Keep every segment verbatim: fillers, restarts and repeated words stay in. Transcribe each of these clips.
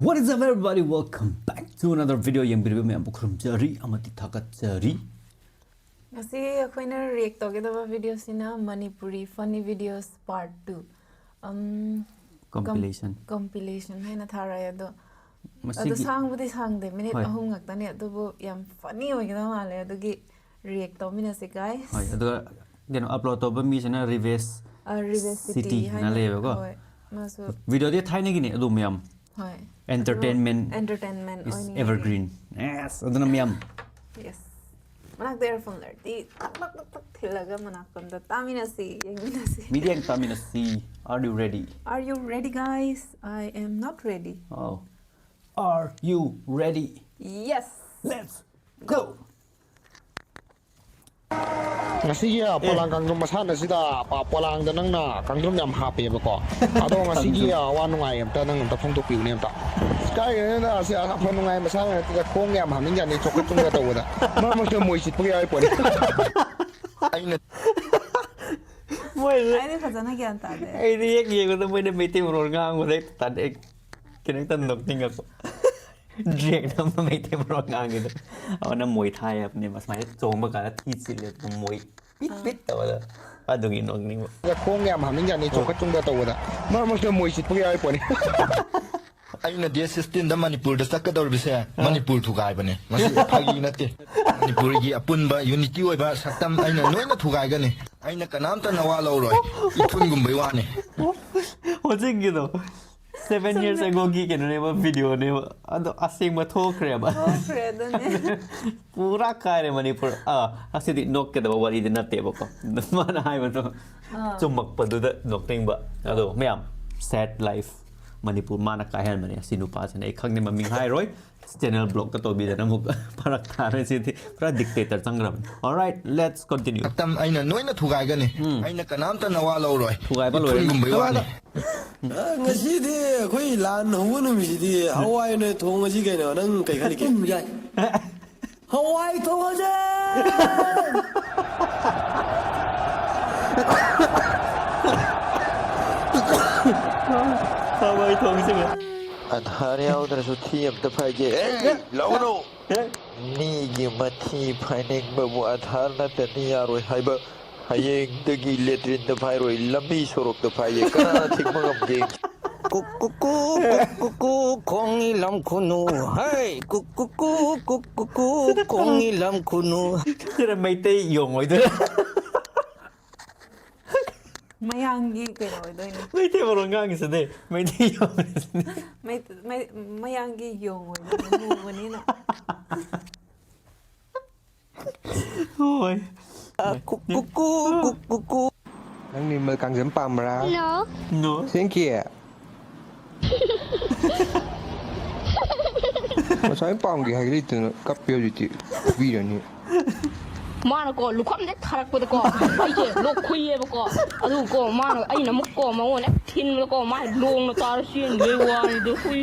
What is up, everybody? Welcome back to another video. ꯌꯦꯡꯕꯤꯔꯤꯕ ꯃꯌꯥꯝꯕꯨ ꯈꯨꯔꯨꯝꯖꯔꯤ ꯑꯃꯗꯤ ꯊꯥꯒꯠꯆꯔꯤ꯫ ꯉꯁꯤ ꯑꯩꯈꯣꯏꯅ react ꯇꯧꯒꯗꯕ videoꯁꯤꯅ Manipuri funny videos part two꯫ ꯑꯝ, com-, compilation꯫ Compilation ꯍꯥꯏꯅ ꯊꯥꯔꯛꯑꯦ ꯑꯗꯣ꯫ ꯑꯗꯣ ꯃꯁꯤꯒꯤ ꯁꯥꯡꯕꯨꯗꯤ ꯁꯥꯡꯗꯦ, minute ꯍꯣꯏ꯫ ꯑꯍꯨꯝ ꯉꯥꯛꯇꯅꯦ, ꯑꯗꯨꯕꯨ ꯌꯥꯝ funny ꯑꯣꯏꯒꯗꯕ ꯃꯥꯜꯂꯦ, ꯑꯗꯨꯒꯤ react ꯇꯧꯃꯤꯟꯅꯁꯤ, guys꯫ ꯍꯣꯏ, ꯑꯗꯨꯒ ꯀꯩꯅꯣ, upload ꯇꯧꯕ ꯃꯤꯁꯤꯅ ꯔꯤꯕꯦꯁ ꯑ, ꯔꯤꯕꯦꯁ ꯁꯤꯇꯤ ꯁꯤꯇꯤ ꯍꯥꯏꯅ ꯍꯥꯏꯅ ꯂꯩꯌꯦꯕꯀꯣ꯫ ꯍꯣꯏ, ꯃꯥꯁꯨ videoꯗꯤ ꯊꯥꯏꯅꯒꯤꯅꯦ ꯑꯗꯨ ꯃꯌꯥꯝ꯫ ꯍꯣꯏ꯫ Entertainment ꯑꯗꯨ entertainment is ꯑꯣꯏꯅꯤꯡꯉꯥꯏꯒꯤ꯫ Evergreen꯫ Yes, ꯑꯗꯨꯅ ꯃꯌꯥꯝ꯫ Yes꯫ ꯃꯅꯥꯛꯇ earphone ꯂꯩꯔꯗꯤ ꯇꯛ ꯇꯛ ꯇꯛ ꯇꯛ ꯊꯤꯜꯂꯒ ꯃꯅꯥꯀꯣꯡꯗ ꯇꯥꯃꯤꯟꯅꯁꯤ, ꯌꯦꯡꯃꯤꯟꯅꯁꯤ꯫ ꯃꯤꯠꯌꯦꯡ ꯇꯥꯃꯤꯟꯅꯁꯤ꯫ Are you ready? Are you ready, guys? I am not ready. Oh. Are you ready? Yes. Let's go. ꯉꯁꯤꯒꯤ, ꯑ, ꯑꯦ꯫ ꯄꯣꯂꯥꯡ ꯀꯥꯡꯗ꯭ꯔꯨꯝ ꯃꯁꯥꯟꯅꯁꯤꯗ, ꯑ, ꯄꯣꯂꯥꯡꯗ ꯅꯪꯅ ꯀꯥꯡꯗ꯭ꯔꯨꯝ ꯌꯥꯝ ꯍꯥꯞꯄꯦꯕꯀꯣ꯫ ꯑꯗꯣ ꯉꯁꯤꯒꯤ, ꯀꯥꯡꯗ꯭ꯔꯨꯝ꯫ ꯑ, ꯑꯋꯥ ꯅꯨꯡꯉꯥꯏ ꯑꯝꯇ ꯅꯪ ꯑꯝꯇ ꯐꯣꯡꯗꯣꯛꯄꯤꯌꯨꯅꯦ ꯑꯝꯇ꯫ ꯀꯥꯏꯗꯩꯅꯣꯗ, ꯑꯁꯤ ꯑꯐ ꯅꯨꯡꯉꯥꯏ ꯃꯁꯥꯟꯅ ꯅꯠꯇꯦꯗ, ꯈꯣꯡ ꯌꯥꯝ ꯍꯥꯝꯅꯤꯡꯖꯥꯠꯅꯤ, ꯆꯣꯡꯈꯠ ꯆꯣꯡꯈꯠ ꯇꯧꯕꯗ꯫ ꯃꯔꯛ ꯃꯔꯛꯇ ꯃꯣꯏ ꯆꯤꯠꯄꯒ ꯌꯥꯎꯔꯤ ꯄꯣꯠꯅꯤ꯫ ꯑꯩꯅ ꯃꯣꯏꯁꯦ ꯑꯩꯗꯤ ꯐꯖꯅ ꯒ꯭ꯌꯥꯟ ꯇꯥꯗꯦ꯫ ꯑꯩꯗꯤ ꯍꯦꯛ ꯌꯦꯡꯕꯗ ꯃꯣꯏꯅ ꯃꯩꯇꯩ ꯃꯔꯣꯟ ꯉꯥꯡꯕꯗ ꯍꯦꯛ ꯇꯥꯗꯦ꯫ ꯑꯩ ꯈꯤꯇꯪ ꯅꯣꯛꯅꯤꯡꯉꯛꯄ꯫ ꯗ꯭ꯔꯦꯛꯅ ꯑꯃ ꯃꯩꯇꯩ ꯃꯔꯣꯟ ꯉꯥꯡꯉꯤꯗꯣ꯫ ꯑꯃꯅ ꯃꯣꯏ ꯊꯥꯏ ꯍꯥꯏꯕꯅꯦꯕ, ꯁꯨꯃꯥꯏꯅ ꯆꯣꯡꯕ ꯀꯥꯟꯗ ꯊꯤ ꯆꯤꯠꯂꯦ, ꯃꯣꯏ ꯄꯤꯠ ꯄꯤꯠ ꯇꯧꯕꯗ꯫ ꯑꯗꯨꯒꯤ ꯅꯣꯛꯅꯤꯡꯕ꯫ ꯈꯣꯡ ꯌꯥꯝ ꯍꯥꯝꯅꯤꯡꯖꯥꯠꯅꯤ, ꯆꯣꯡꯈꯠ ꯆꯣꯡꯈꯠ ꯇꯧꯕꯗ꯫ ꯃꯔꯛ ꯃꯔꯛꯇ ꯃꯣꯏ ꯆꯤꯠꯄꯒ ꯌꯥꯎꯔꯤ ꯄꯣꯠꯅꯤ꯫ ꯑꯩꯅ date sixteenꯗ ꯃꯅꯤꯄꯨꯔꯗ ꯆꯠꯀꯗꯧꯔꯤꯕꯁꯦ ꯃꯅꯤꯄꯨꯔ ꯊꯨꯒꯥꯏꯕꯅꯦ꯫ ꯃꯁꯤ ꯐꯥꯒꯤ ꯅꯠꯇꯦ꯫ ꯃꯅꯤꯄꯨꯔꯒꯤ ꯑꯄꯨꯟꯕ unity ꯑꯣꯏꯕ ꯁꯛꯇꯝ ꯑꯩꯅ ꯂꯣꯏꯅ ꯊꯨꯒꯥꯏꯒꯅꯤ꯫ ꯑꯩꯅ ꯀꯅꯥꯝꯇ ꯅꯋꯥ ꯂꯧꯔꯣꯏ꯫ ꯏꯊꯨꯟꯒꯨꯝꯕꯩ ꯋꯥꯅꯤ꯫ ꯍꯧꯖꯤꯛꯀꯤꯗꯣ seven years ꯆꯨꯝꯃꯦ꯫ Agoꯒꯤ ꯀꯩꯅꯣꯅꯦꯕ, videoꯅꯦꯕ꯫ ꯑꯗꯣ ꯑꯁꯦꯡꯕ ꯊꯣꯛꯈ꯭ꯔꯦꯕ꯫ ꯊꯣꯛꯈ꯭ꯔꯦ ꯑꯗꯨꯅꯦ꯫ ꯄꯨꯔꯥ ꯀꯥꯏꯔꯦ ꯃꯅꯤꯄꯨꯔ꯫ ꯑꯥ, ꯑꯁꯤꯗꯤ ꯅꯣꯛꯀꯗꯕ ꯋꯥꯔꯤꯗꯤ ꯅꯠꯇꯦꯕꯀꯣ꯫ ꯃꯥꯅ ꯍꯥꯏꯕꯗꯣ ꯑꯥ꯫ ꯆꯨꯝꯃꯛꯄꯗꯨꯗ ꯅꯣꯛꯅꯤꯡꯕ꯫ ꯑꯗꯣ ꯃꯌꯥꯝ, sad life꯫ ꯃꯅꯤꯄꯨꯔ ꯃꯥꯅ ꯀꯥꯏꯍꯟꯕꯅꯦ ꯑꯁꯤ ꯅꯨꯄꯥꯁꯤꯅ꯫ ꯑꯩ ꯈꯪꯗꯦ, ꯃꯃꯤꯡ ꯍꯥꯏꯔꯣꯏ꯫ Channel blockꯀ ꯇꯧꯕꯤꯗꯅ ꯑꯃꯨꯛ ꯐꯔꯛ ꯇꯥꯔꯦ ꯁꯤꯗꯤ꯫ ꯄꯨꯔꯥ dictator ꯆꯪꯈ꯭ꯔꯕꯅꯤ꯫ Alright, let's continue꯫ ꯁꯛꯇꯝ ꯑꯩꯅ ꯂꯣꯏꯅ ꯊꯨꯒꯥꯏꯒꯅꯤ꯫ ꯎꯝ꯫ ꯑꯩꯅ ꯀꯅꯥꯝꯇ ꯅꯋꯥ ꯂꯧꯔꯣꯏ꯫ ꯊꯨꯒꯥꯏꯕ ꯂꯣꯏꯔꯦ꯫ ꯏꯊꯨꯟꯒꯨꯝꯕꯩ ꯋꯥꯅꯤ꯫ ꯑ, ꯉꯁꯤꯗꯤ ꯑꯩꯈꯣꯏ ꯂꯥꯟ ꯍꯧꯕ ꯅꯨꯃꯤꯠꯁꯤꯗꯤ ꯍꯋꯥꯏ ꯑꯣꯏꯅ ꯊꯣꯡꯉꯁꯤ ꯀꯩꯅꯣ? ꯅꯪ ꯀꯩ ꯈꯜꯂꯤꯒꯦ? ꯎꯝ, ꯌꯥꯏ꯫ ꯍꯋꯥꯏ ꯊꯣꯡꯉꯁꯦ! ꯍꯋꯥꯏ ꯊꯣꯡꯉꯁꯦ꯫ ꯑꯙꯥꯔ ꯌꯥꯎꯗ꯭ꯔꯁꯨ ꯊꯤ ꯑꯝꯇ ꯐꯥꯏꯒꯦ꯫ ꯑꯦ, ꯂꯧꯒꯅꯨ! ꯃꯤꯒꯤ ꯃꯊꯤ ꯐꯥꯏꯅꯤꯡꯕꯕꯨ ꯑꯙꯥꯔ ꯅꯠꯇꯗꯤ ꯌꯥꯔꯣꯏ ꯍꯥꯏꯕ꯫ ꯍꯌꯦꯡꯗꯒꯤ ꯂꯦꯇ꯭ꯔꯤꯟꯗ ꯐꯥꯏꯔꯣꯏ, ꯂꯝꯕꯤ ꯁꯣꯔꯣꯛꯇ ꯐꯥꯏꯒꯦ꯫ ꯀꯅꯥꯅ ꯊꯤꯡꯕ ꯉꯝꯒꯦ? ꯀꯨꯛ ꯀꯨꯛ ꯀꯨ, ꯀꯨꯛ ꯀꯨꯛ ꯀꯨ, ꯈꯣꯡꯒꯤ ꯂꯝ ꯈꯨꯅꯨ꯫ ꯍꯩ! ꯀꯨꯛ ꯀꯨꯛ ꯀꯨ, ꯀꯨꯛ ꯀꯨꯛ ꯀꯨ, ꯈꯣꯡꯒꯤ ꯂꯝ ꯈꯨꯅꯨ꯫ ꯁꯤꯅ ꯃꯩꯇꯩ ꯌꯣꯡ ꯑꯣꯏꯗꯣꯏꯔꯥ? ꯃꯌꯥꯡꯒꯤ ꯀꯩꯅꯣ ꯑꯣꯏꯗꯣꯏꯅꯦ꯫ ꯃꯩꯇꯩ ꯃꯔꯣꯟ ꯉꯥꯡꯉꯤꯁꯤꯗꯤ ꯃꯩꯇꯩ ꯌꯣꯡ ꯑꯣꯏꯗꯣꯏꯅꯦ꯫ ꯃꯩ-, ꯃꯩ-, ꯃꯌꯥꯡꯒꯤ ꯌꯣꯡ ꯑꯣꯏꯗꯣꯏꯅꯦ, ꯃꯨꯕꯅꯤꯅ꯫ ꯍꯣꯏ꯫ ꯀꯨꯛ ꯀꯨꯛ ꯀꯨ, ꯀꯨꯛ ꯀꯨꯛ ꯀꯨ꯫ ꯅꯪ ꯅꯤꯔꯃꯜ ꯀꯥꯡꯖꯝ ꯄꯥꯝꯕ꯭ꯔꯥ? No꯫ No꯫ ꯁꯦꯡꯀꯤ? ꯉꯁꯥꯏ ꯄꯥꯝꯒꯦ ꯍꯥꯏꯒꯦ ꯂꯩꯇꯅ ꯀꯞꯄꯦ ꯍꯧꯖꯤꯛꯇꯤ꯫ ꯐꯨꯕꯤꯔꯅꯤ꯫ ꯃꯥꯅꯀꯣ ꯂꯨꯈꯝꯗ ꯊꯥꯔꯛꯄꯗꯀꯣ ꯑꯩꯁꯦ ꯂꯣꯛ ꯈꯨꯏꯌꯦꯕꯀꯣ꯫ ꯑꯗꯨꯒꯀꯣ ꯃꯥꯅ, ꯑꯩꯅ ꯑꯃꯨꯛꯀꯣ ꯃꯉꯣꯟꯗ ꯍꯦꯛ ꯊꯤꯟꯕꯗꯀꯣ ꯃꯥꯁꯦ ꯂꯣꯡꯅ ꯇꯥꯔ ꯆꯦꯟꯈꯤꯕꯩ ꯋꯥꯅꯤꯗ꯫ ꯍꯨꯏ꯫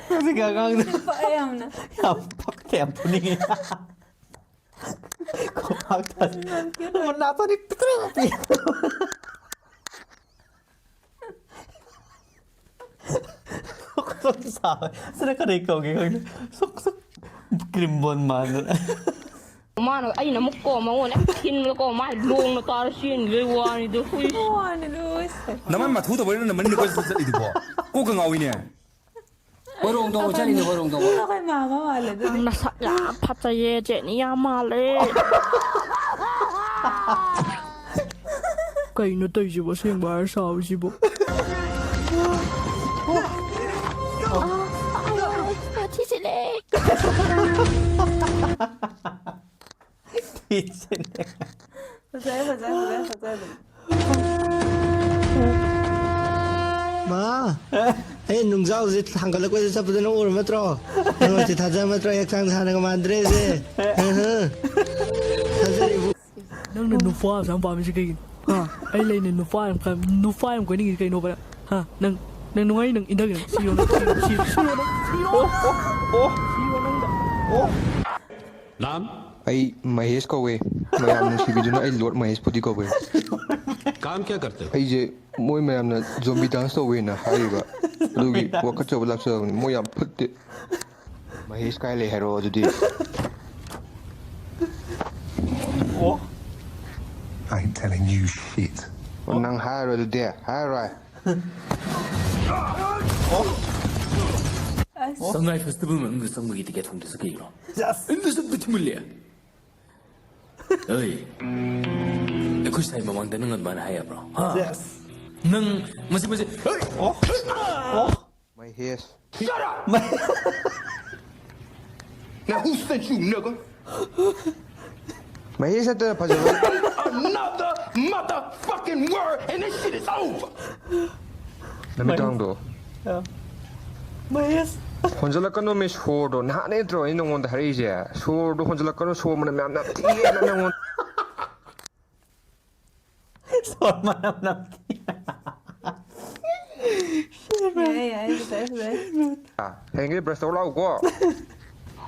ꯍꯧꯖꯤꯛꯀꯤ ꯑꯉꯥꯡꯗꯣ ꯄꯛꯑꯦ ꯌꯥꯝꯅ꯫ ꯌꯥꯝ ꯄꯛꯇꯦ, ꯌꯥꯝ ꯐꯨꯅꯤꯡꯉꯤ꯫ ꯈꯨꯄꯥꯛ ꯊꯥꯖꯤꯟ-, ꯌꯥꯝ cute ꯑꯣꯏ꯫ ꯃꯅꯥꯇꯣꯟꯗꯤ ꯄꯤꯛꯇ꯭ꯔꯨ ꯄꯤꯛ-, ꯁꯨꯛ ꯁꯥꯕ꯫ ꯁꯤꯅ ꯀꯔꯤ ꯀꯧꯒꯦ ꯈꯪꯗꯦ꯫ ꯁꯨꯛ ꯁꯨꯛ ꯀ꯭ꯔꯤꯝꯕꯣꯟ ꯃꯥꯟꯗꯅ꯫ ꯃꯥꯅ, ꯑꯩꯅ ꯑꯃꯨꯛ ꯀꯣ ꯃꯉꯣꯟꯗ ꯍꯦꯛ ꯊꯤꯟꯕꯗꯀꯣ ꯃꯥꯁꯦ ꯂꯣꯡꯅ ꯇꯥꯔ ꯆꯦꯟꯈꯤꯕꯩ ꯋꯥꯅꯤꯗ꯫ ꯍꯨꯏ꯫ ꯋꯥꯅꯤꯗ, ꯍꯨꯏ꯫ ꯅꯃꯥꯏ ꯃꯊꯨ ꯇꯧꯕꯩꯔꯣ ꯅꯃꯅꯤꯡꯗ ꯀꯣꯏꯆꯠ ꯆꯠꯂꯤꯗꯨꯕꯣ? ꯀꯣꯛꯀ ꯉꯥꯎꯏꯅꯦ꯫ ꯍꯣꯏꯔꯣꯡ ꯇꯧꯕ ꯆꯠꯂꯤꯅꯦ, ꯍꯣꯏꯔꯣꯡ ꯇꯧꯕ꯫ ꯑꯩꯈꯣꯏ ꯃꯥꯃ ꯃꯥꯜꯂꯦ ꯑꯗꯨꯗꯤ꯫ ꯅꯁꯛ ꯌꯥꯝ ꯐꯖꯩꯌꯦ, ꯖꯦꯅꯤꯌꯥ ꯃꯥꯜꯂꯦ꯫ ꯀꯩꯅꯣ ꯇꯧꯔꯤꯁꯤꯕꯣ, ꯑꯁꯦꯡꯕ ꯍꯥꯏꯔ ꯁꯥꯎꯔꯤꯁꯤꯕꯣ? ꯊꯤꯁꯤꯜꯂꯦ꯫ ꯊꯤꯁꯤꯜꯂꯦ꯫ ꯐꯖꯔꯦ, ꯐꯖꯔꯦ, ꯐꯖꯔꯦ, ꯐꯖꯔꯦ ꯑꯗꯨꯝ꯫ ꯃꯥ, ꯑꯩ ꯅꯨꯡꯖꯥꯎꯁꯦ ꯊꯥꯡꯒꯠꯂꯛꯄꯩꯗ ꯆꯠꯄꯗ ꯅꯪ ꯎꯔꯕ ꯅꯠꯇ꯭ꯔꯣ? ꯅꯪ ꯑꯁꯤ ꯊꯥꯖꯕ ꯅꯠꯇ꯭ꯔꯣ? ꯑꯩ ꯍꯛꯆꯥꯡ ꯁꯥꯟꯅꯒ ꯃꯥꯟꯗ꯭ꯔꯦꯁꯦ꯫ ꯑꯍ꯫ ꯊꯥꯖꯔꯤꯕꯨ꯫ ꯅꯪꯅ ꯅꯨꯄꯥ ꯑꯁꯨꯛ ꯌꯥꯝ ꯄꯥꯝꯃꯤꯁꯤ ꯀꯩꯒꯤꯅꯣ? ꯍꯥ? ꯑꯩ ꯂꯩꯅ ꯅꯨꯄꯥ ꯌꯥꯝ ꯈꯟ-, ꯅꯨꯄꯥ ꯌꯥꯝ ꯀꯣꯏꯅꯤꯡꯉꯤꯁꯤ ꯀꯩꯅꯣꯕ ꯅꯪ? ꯍꯥ? ꯅꯪ, ꯅꯪ ꯅꯨꯡꯉꯥꯏ, ꯅꯪ ꯏꯟꯊꯒꯦ ꯅꯪ꯫ ꯁꯤꯔꯣ ꯅꯪ, ꯁꯤꯔꯣ, ꯁꯤꯔꯣ, ꯁꯤꯔꯣ ꯅꯪ, ꯁꯤꯔꯣ꯫ ꯑꯣ, ꯑꯣ, ꯑꯣ꯫ ꯁꯤꯔꯣ ꯅꯪꯗ꯫ ꯑꯣ꯫ ꯂꯥꯝ꯫ ꯑꯩ ꯃꯍꯦꯁ ꯀꯧꯋꯦ꯫ ꯃꯌꯥꯝ ꯅꯨꯡꯁꯤꯕꯤꯗꯨꯅ ꯑꯩ ꯂꯣꯔꯗ ꯃꯍꯦꯁꯄꯨꯗꯤ ꯀꯧꯋꯦ꯫ काम क्या करते हो? ꯑꯩꯁꯦ ꯃꯣꯏ ꯃꯌꯥꯝꯅ ꯖꯣꯝꯕꯤ ꯗꯥꯟꯁ ꯇꯧꯋꯦꯅ ꯍꯥꯏꯔꯤꯕ, ꯑꯗꯨꯒꯤ ꯋꯥꯀꯠꯆꯕ ꯂꯥꯛꯆꯕꯅꯤ꯫ ꯃꯣꯏ ꯌꯥꯝ ꯐꯠꯇꯦ꯫ ꯃꯍꯦꯁ ꯀꯥꯏ ꯂꯩ ꯍꯥꯏꯔꯣ ꯑꯗꯨꯗꯤ꯫ ꯑꯣ꯫ I ain't telling you shit. ꯑꯣ, ꯅꯪ ꯍꯥꯏꯔꯣ ꯑꯗꯨꯗꯤ꯫ ꯍꯥꯏꯔꯣꯏ꯫ ꯑꯁ꯫ ꯁꯉꯥꯏ ꯐꯦꯁꯇꯤꯚꯦꯜ ꯃꯅꯨꯡꯗ ꯆꯪꯕꯒꯤ ꯇꯤꯀꯦꯠ ꯐꯪꯗ꯭ꯔꯤꯁꯦ ꯀꯩꯒꯤꯅꯣ? ꯌꯦꯁ꯫ ꯏꯟꯗꯁꯟ ꯄꯤꯊꯨꯝꯃꯜꯂꯦ꯫ ꯑꯩ ꯑꯩꯈꯣꯏ ꯁꯥꯏ ꯃꯃꯥꯡꯗ ꯅꯪ ꯑꯗꯨꯃꯥꯏꯅ ꯍꯥꯏ ꯌꯥꯕ꯭ꯔꯣ? ꯍꯥ? ꯌꯦꯁ꯫ ꯅꯪ ꯃꯁꯤ ꯃꯁꯤ ꯍꯩ! ꯑꯣ꯫ ꯑꯣ꯫ Mahesh. Shut up! Now who sent you, nigga? Mahesh ꯅꯠꯇꯅ ꯐꯖꯕ꯫ Another motherfucking word and this shit is over. ꯅꯨꯃꯤꯗꯥꯡꯗꯣ꯫ ꯑ꯫ ꯃꯍꯦꯁ꯫ ꯍꯣꯟꯖꯜꯂꯛꯀꯅꯣꯃꯤ ꯁꯣꯔꯗꯣ꯫ ꯅꯍꯥꯟ ꯅꯠꯇ꯭ꯔꯣ ꯑꯩ ꯅꯉꯣꯟꯗ ꯍꯥꯏꯔꯛꯏꯁꯦ? ꯁꯣꯔꯗꯣ ꯍꯣꯟꯖꯜꯂꯛꯀꯅꯣ, ꯁꯣꯔ ꯃꯅꯝ ꯌꯥꯝ ꯅꯝꯊꯤꯌꯦꯅ ꯅꯉꯣꯟꯗ꯫ ꯁꯣꯔ ꯃꯅꯝ ꯅꯝꯊꯤ꯫ ꯌꯥꯏ, ꯌꯥꯏ, ꯐꯖꯩ, ꯐꯖꯩ꯫ ꯑ, ꯍꯌꯦꯡꯗꯤ ꯕ꯭ꯔꯁ ꯇꯧ ꯂꯥꯛꯎꯀꯣ꯫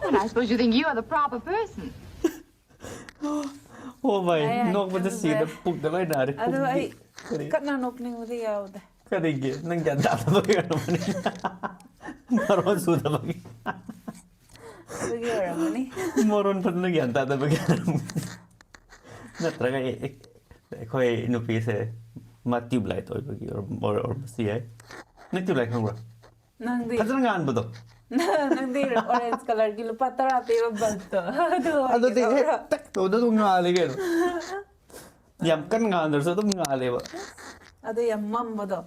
Well, I suppose you think you are the proper person. ꯑꯣ ꯃꯥꯏ, ꯌꯥꯏ, ꯌꯥꯏ, ꯅꯣꯛꯄꯗ ꯌꯥꯝ ꯁꯤꯔꯦ, ꯐꯖꯩ꯫ ꯄꯨꯛꯇ ꯂꯣꯏ ꯅꯥꯔꯦ꯫ ꯑꯗꯣ ꯄꯨꯛꯀꯤ ꯑꯩ ꯀꯔꯤ? ꯀꯟꯅ ꯅꯣꯛꯅꯤꯡꯕꯗꯤ ꯌꯥꯎꯗꯦ꯫ ꯀꯔꯤꯒꯤ? ꯅꯪ ꯒ꯭ꯌꯥꯟ ꯇꯥꯗꯕꯒꯤ ꯑꯣꯏꯔꯝꯃꯅꯤ꯫ ꯃꯔꯣꯟ ꯁꯨꯗꯕꯒꯤ꯫ ꯑꯗꯨꯒꯤ ꯑꯣꯏꯔꯝꯃꯅꯤ꯫ ꯃꯔꯣꯟ ꯐꯖꯅ ꯒ꯭ꯌꯥꯟ ꯇꯥꯗꯕꯒꯤ ꯑꯣꯏꯔꯝꯃꯅꯤ꯫ ꯅꯠꯇ꯭ꯔꯒ ꯑꯩ, ꯑꯩꯈꯣꯏ ꯅꯨꯄꯤꯁꯦ ꯃꯥ ꯇ꯭ꯌꯨꯕ ꯂꯥꯏꯠ ꯑꯣꯏꯕꯒꯤ ꯑꯣꯏꯔꯝ-, ꯑꯣꯏꯔꯝꯕꯁꯨ ꯌꯥꯏ꯫ ꯅꯪ ꯇ꯭ꯌꯨꯕ ꯂꯥꯏꯠ ꯈꯪꯕ꯭ꯔꯥ? ꯅꯪꯗꯤ ꯐꯖꯅ ꯉꯥꯟꯕꯗꯣ꯫ ꯅꯪꯗꯤ orange colourꯒꯤ ꯂꯨꯄꯥ ꯇꯔꯥ ꯄꯤꯕ bulbꯇꯣ꯫ ꯑꯗꯨ ꯑꯗꯨꯗꯤ ꯑꯣꯏꯒꯦ ꯍꯦꯛ ꯇꯧꯕ꯭ꯔꯥ? ꯇꯛ ꯇꯧꯕꯗ ꯑꯗꯨꯝ ꯉꯥꯜꯂꯤ ꯀꯩꯅꯣ꯫ ꯌꯥꯝ ꯀꯟꯅ ꯉꯥꯟꯗ꯭ꯔꯁꯨ ꯑꯗꯨꯝ ꯉꯥꯜꯂꯦꯕ꯫ ꯑꯗꯨ ꯌꯥꯝ ꯃꯝꯕꯗꯣ꯫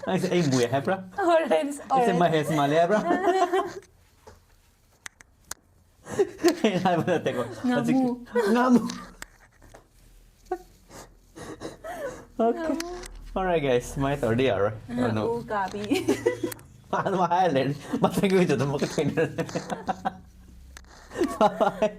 ꯅꯪꯁꯦ ꯑꯩ ꯃꯨꯏ ꯍꯥꯏꯕ꯭ꯔꯥ? Orange, ꯑꯩꯁꯦ orange꯫ ꯃꯍꯦꯁ ꯃꯥꯜꯂꯦ ꯍꯥꯏꯕ꯭ꯔꯥ? ꯑꯩꯅ ꯍꯥꯏꯕ ꯅꯠꯇꯦꯀꯣ꯫ ꯉꯥꯃꯨ꯫ ꯍꯧꯖꯤꯛꯀꯤ ꯉꯥꯃꯨ꯫ Okay. ꯉꯥꯃꯨ꯫ Alright, guys, ꯁꯨꯃꯥꯏꯅ ꯇꯧꯔꯗꯤ ꯌꯥꯔꯣꯏ꯫ ꯑ, ꯑꯗꯨꯅ ꯎ ꯀꯥꯕꯤ꯫ ꯑꯗꯨꯝ ꯍꯥꯏꯔ ꯂꯩꯔꯗꯤ ꯃꯊꯪꯒꯤ video ꯗ ꯑꯃꯨꯛꯀ ꯊꯦꯡꯅꯔꯁꯦ꯫ Bye.